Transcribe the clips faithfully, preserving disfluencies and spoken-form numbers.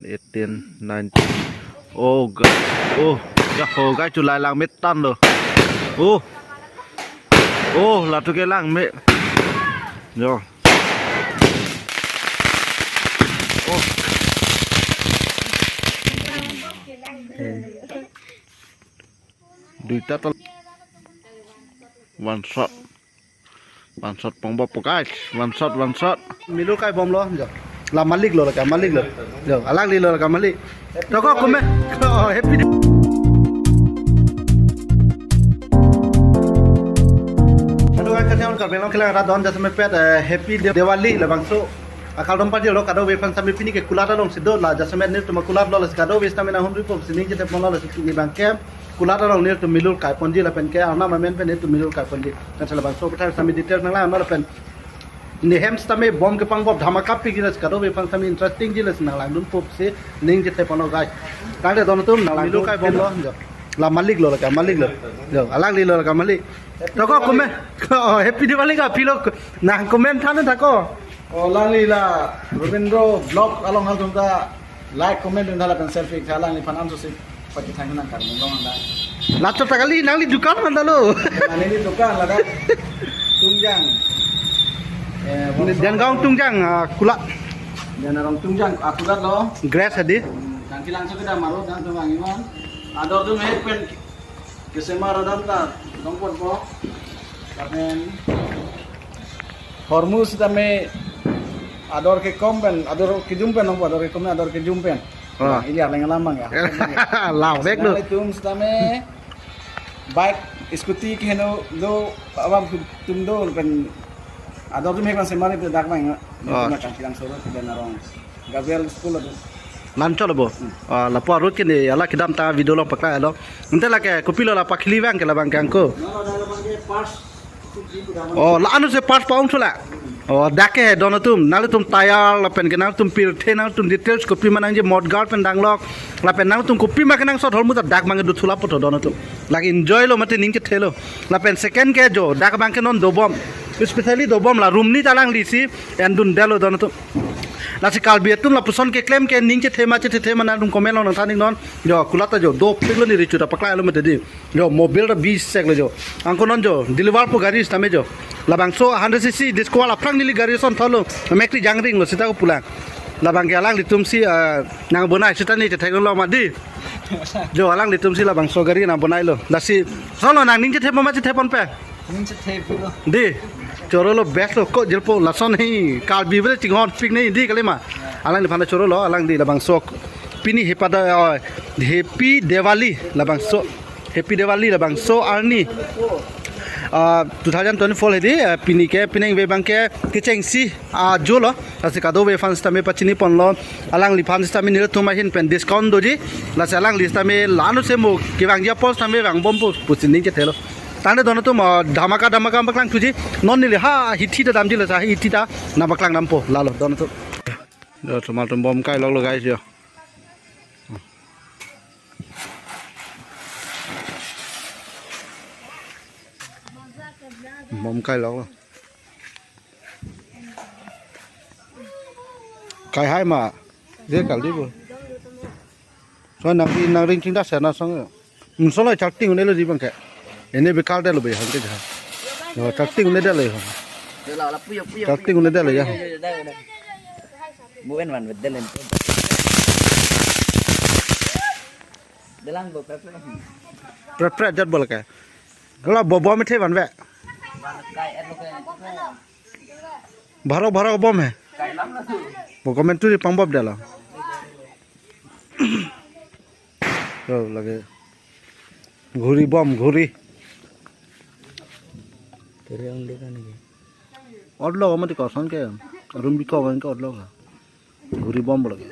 Eighteen, nineteen. Oh, ga, oh, ya ho, ga chulai lang me tan lo. Oh. Oh, latu ke lang me. Yo. Oh. Eh. Duita tal. One shot. One shot pongbompo, guys. One shot, one shot. Milur kai bomlo, jo. La malik lo, la ka malik lo. Jo, alangli lo, la ka malik. Toko kume. Oh, happy Di-, Hello guys, kacang Karbi Anglong kelang rat don jasemet pet, eh, happy De-, Diwali labangso. Akal dom pajirlo kadokave aphan sitame pini ke kulat alongsi do la jasemet nelitum akulat lo lasi kadokave sitame nanghumri po sining chethe ponlo lasi pini abangke kulat along nelitum milur kai ponji lapen ke arnam amen pen nelitum milur kai ponji. Kan labangso aputhak sitame detail nanglang lapen nehem sitame bom kepang bom dhamaka pik ji lasi kadokave aphan sitame interesting ji lasi nanglang dunpo si ning chethe ponlo guys. Tangte don atum nanglang milur kai bomlo jo. La malik lo la ka malik lo. Jo, alangli lo la ka malik. Toko kume. Oh, happy Diwali ka pilo. Nang comment than tha ko. Oh, alangli la Robindro vlog along halatum ta like, comment dun tha lapen selfie tha alangliphan anso si pati thang nang kar mong long anda. Lacho ta kali nangli dukan man ta lo. Nangli dukan ladak Tungjang. Eh, Denggaon Tungjang, ah, kulat. Denggaon Tungjang, ah, kulat lo. Grass hadi. Hmm, kangkilangso kita maru dan tumbang iman. Ador atum hek pen kesemar adam ta dong ponpo. Lapen hormu sitame ador kekom pen, ador kejum pen dong, ador kekom ador kejum pen. Ah. Ili arleng alam abang ya. Lau bek do. Nelitum sitame bike, scooty keheno do abang tum do pen ador atum hek pen semar pen dak abang. Ah. Nelitum kangkilangso pen arong Gabriel school atum. Lanchot lo bo. Hmm. Ah, lapu arut ke ne ala kedam ta video along paklang lo. Ante lake kopilo la pakhili abangke labangke angko. Nalo dak abangke pass. Oh, la anut si pass pa-ong thu la. Oh, dak ke don atum. Nanglitum tayar lapen ke nangtum pirthe nangtum details kopima nangji mot gar pen danglok. Lapen nangtum kopima kenangsot hormu ta dak abangke do thu lapu tho don atum. Lake enjoy lo mate ning chethe lo. Lapen second ke jo dak abangke non dobom. Especially dobom la room ni ta alangli si endun detlo don atum. Lasi Karbi atum lapuson keklem ke ning chethe ma chethethe ma nangtum comment along nangthan iknon. Jo, kulat ta jo dopik lo, ne richu ta paklang lo mate di. Jo, mobil ta bisek lo jo. Angko non jo deliver po gari sitame jo. Labangso hundred C C Discover aphrang neli gari ason thalo. Mekri jangring lo sita ko pulang. Labangke alanglitum si, ah, nangbonai sita ne chethek lo ma di. Jo, alanglitum si labangso gari nangbonailo. Lasi solo nang ning chethe ma chethe ponpe. Ning chethe pulo. Di. Choro lo best lo ko jilpo lason hi Karbi bele chinghon pik ne di kalima. Alangliphan choro lo, alangli labangso pini happy da, oh, happy Diwali labangso. Happy Diwali labangso arni. Ah, two thousand twenty-four hedi, ah, pini ke piningve abangke kechengsi, ah, jolo. Lasi kadokave aphan sitame pachini ponlo. Alangliphan sitame nelitum ahin pen discount doji. Lasi alangli sitame la anut si mo kevangji apor sitame vangbompo pusi ning chethelo. Tangte don atum, ah, dhamaka dhamaka paklang thuji. Non neli ha hithi ta damji lasi hithi ta nangpaklang dampo lalo don atum. Jo, tomatum bom kailok lo guys jo. Bom kailok lo. Kai hai ma. Je kali bo. So nang ri nang ring ching da sa na song. Mun solo chak ting ne lo di bangke. Ene bekal de lo be han ke ja. No chak ting ne de lo. Chak ting ne de lo ya. Buen wan bedel en. Delang bo pepe. Pret pret jat bol ke. Kalau bobo me the ban ve. Bharo bharo bom he. Bo comment tu ri pang bob delo. Yo lage. Ghuri bom, ghuri. Tere ang dekan ni. Odlo mati koson ke. Room biko kan ke odlo ka. Ghuri bom lage.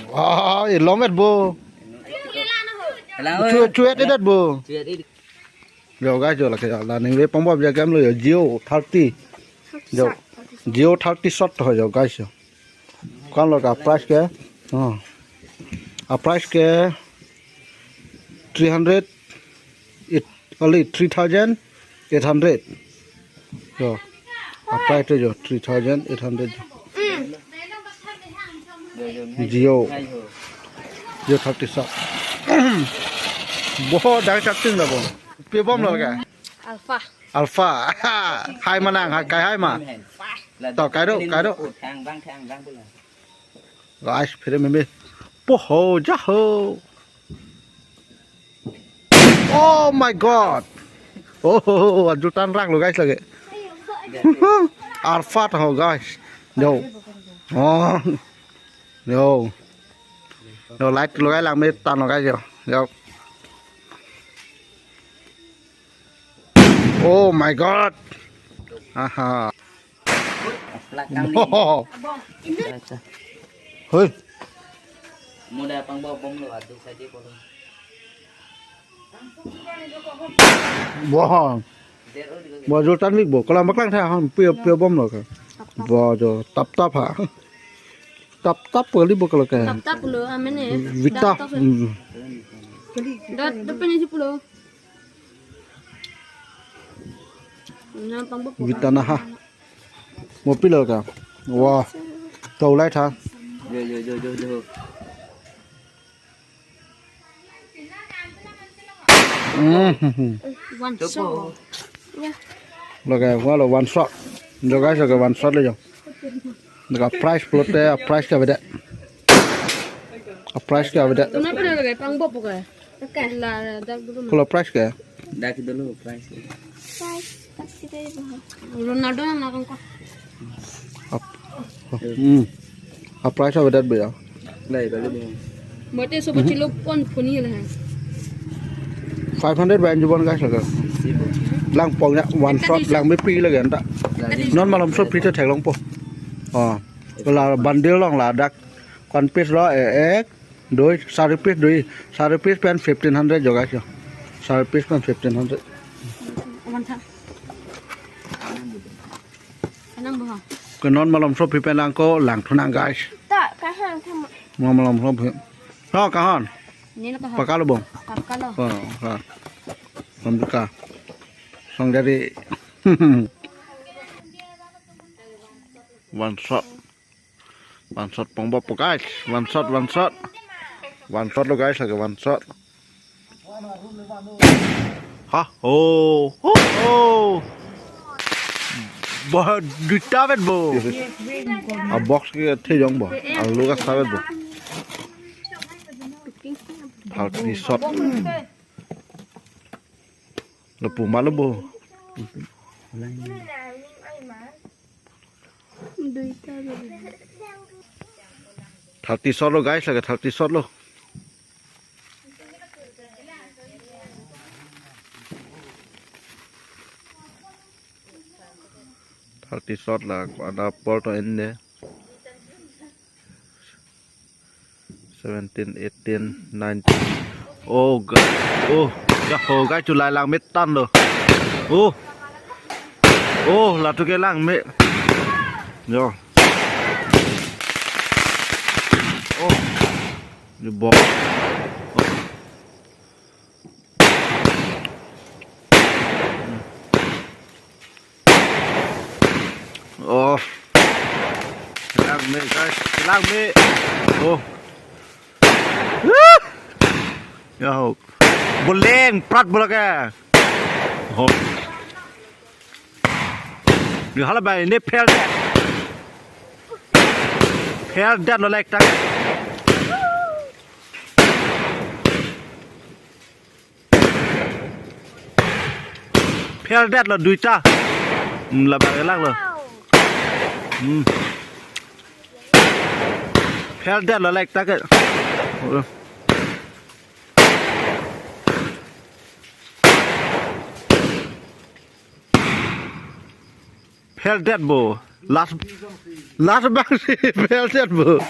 Wah, e lomet bo. Chuet chuet edet bo. Yo guys, yo lake la ningve pang bob ja game lo yo Jio thirty. Yo Jio thirty shot ho yo guys yo. Kan lo ka price ke? Oh. A price ke three hundred, it only three thousand eight hundred. Yo. A price to yo three thousand eight hundred. Jio. Jio thirty-seven. Bo, dak thirty-seven na bo. Pi bom lo ka? Alpha. Alpha. Hai ma nang, hai kai hai ma. To kai do, kai do. Guys, phere meme. Poho jaho. Oh my God. Oh, ajutan rak lo guys lagi. Alpha ho guys. Yo. Oh. Yo. Yo, light logai lang me tan lo guys yo. Yo. Oh my God. Aha. Plak kang ni. Wow. Hoi. Muda pang bo bom lo aduk saja ko lo. Wow. Bo jo tan mik bo. Kalau maklang tha han pia pia bom lo ka. Bo jo tap tap ha. Tap tap kali bo kalau ka. Tap tap lo amene. Vita. Dot dot pene si pulo. Vita naha. Mo pilo ka. Wah. Tau lai tha. Yo, yo, yo, yo, yo. Mm. One shot. Lake walo one shot. Jo guys, lake one shot le jo. Lake prize pulote, a prize ke beda. A prize ke beda. Tuna pernah lagi pang bop ke? Oke. La dak dulu. Kalau prize ke? Dak dulu prize ke. Prize pasti dari bawah. Ronaldo yang nakang kok. Ap. Hmm. A prize ke beda be ya. Lai kalau dia. Mate sobat cilok pon phone ni lah. Five hundred ba injubon guys lake. Lang pong ya one shot lang me pi lake anta. Non malom so pi te theklong po. Oh. La bundle long la dak. Kon piece lo, eh, ek, dui, sari piece dui, sari piece pen fifteen hundred jo guys yo. Sari piece pen fifteen hundred. One time. Kanang bo ha? Ke non malom so pi pen lang ko lang thunang guys. Ta, kahang tham. Non malom so pi. Ha, kahan? Ni lo kahang. Pakalo bong. Pakalo. Oh, ha. Pambuka. Song jadi. One shot. One shot pong bop guys. One shot, one shot. One shot lo guys, lake one shot. Ha, oh, oh, oh. Bo, duita vet bo. A box ke the jong bo. A lo ka savet bo. Thirty shot. Lo puma lo bo. Duita lo. Thirty shot lo guys, lake thirty shot lo. Thirty shot la, ada por to ende. Seventeen, eighteen, nineteen. Oh, ga-, oh, ya ho, guys, chulai lang me tan lo. Oh. Oh, latu ke lang me. Yo. Oh. Ni bo. Oh. Oh. Lang me, guys. Lang me. Oh. Woo! Ya ho. Boleng prat bola ke. Ho. Ni hala bai ne phel det. Phel det lo lek tak. Phel det lo duita. Hmm, la bang lang lo. Hmm. Phel det lo lek tak. Phel det bo. Last, last bang si phel det bo.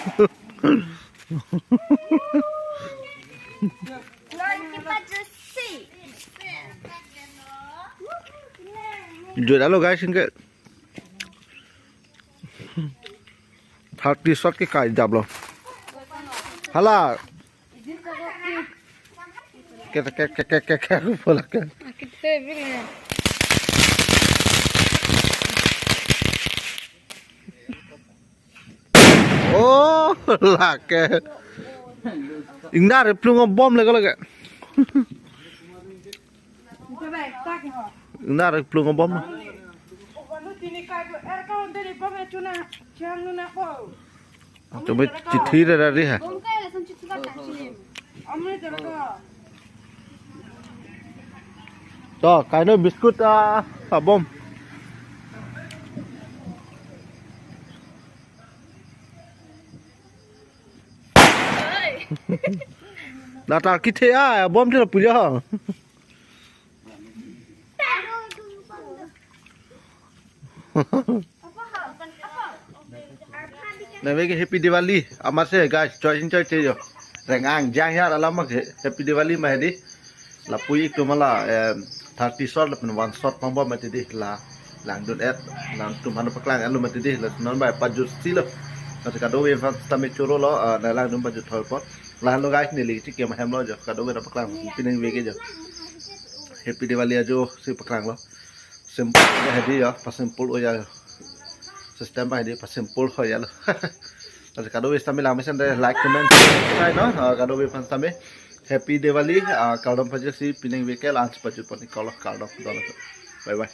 Jodalo guys, inke thirty shot ke kai jablo. Hala. Ke, ke, ke, ke, ke, ke, aku bola ke. Akit se bile. Oh, lake. Ingnar plung abom lego lege. Ingnar plung abom. Tumi chithi re dari ha. To, kaino biscuit, ah, abom. Latar kithe a, abom thela puja ha. Nave ke Happy Diwali. Amat se guys, choi chin choi che jo. Reng-ang jang ya alam ke Happy Diwali ma hedi. Lapu ik tu mala, em, thirty shot lapen one shot pang bom mati di la langdun et. Nangtum hanu paklang elu mati di la non bai pajut silo. Nanti kadokave aphan sitame choro lo, ah, na langdun pajut thoi pot. Lahenlo guys, neli chike ma hem lo jo. Kadokave na paklang pining veke jo. Happy Diwali ajo si paklang lo. Simple ya hedi ya, pa simple o ya. System pa hedi pa simple ho ya lo. Nanti kadokave sitame lang mesen de like, comment, subscribe no. Ah, kadokave aphan sitame Happy Diwali, ah, kardom pajirsi pining veke la-ansi pajut pon ikolo kardom dono. Bye bye.